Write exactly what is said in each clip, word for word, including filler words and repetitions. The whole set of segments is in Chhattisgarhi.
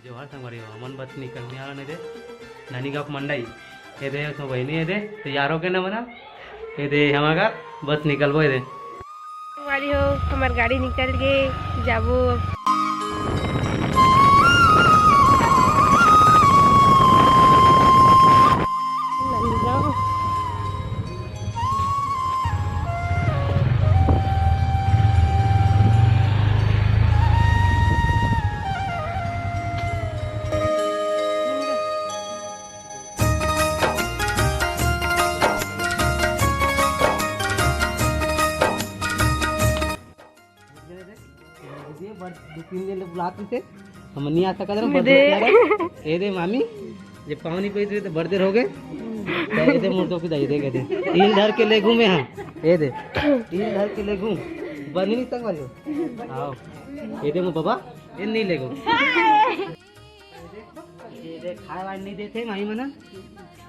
जोहार संगवारी हो, हमन बस निकलने वाला ने दे, नानी गाँव मंडई। ये दे, उसमें बहिनी ये दे, तैयार हो के ना बना। ये दे, हमारा बस निकलबो ये दे। संगवारी हो, हमार गाड़ी निकल गे, जाबो अब। नानी गाँव। दू तीन दिन ले बुलात रहिसे, हम नहीं आ सकत रहन, बड़ दे। देर हो गया। ए दे मामी, जे पाँव नहीं पड़िस रहे तो बड़ देर हो गए। तो ए दे मुर्दो की दाई दे के दे। ईल धर के ले घूमे हाँ। ए दे। ईल धर के ले घूम। बनी नहीं तक वाली हो। आओ। ए दे मो बाबा, ए नहीं ले घूम। ये दे, खाए वाए नहीं देते माई मना।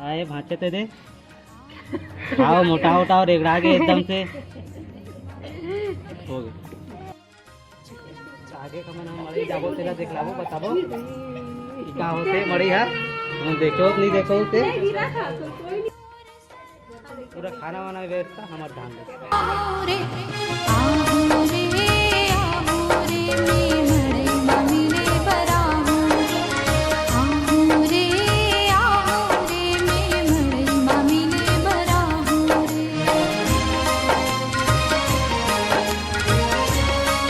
आए भांचे ते दे। खाओ, मोटा मोटा और रेगड़ा के एकदम से। हो गए। आगे का मन हम मड़ई जाबो, तेला देखलाबो, बताबो। का होते मड़ई हा? हम देखो नहीं देखो ते। पूरा खाना वाना व्यवस्था हमार ध्यान दे।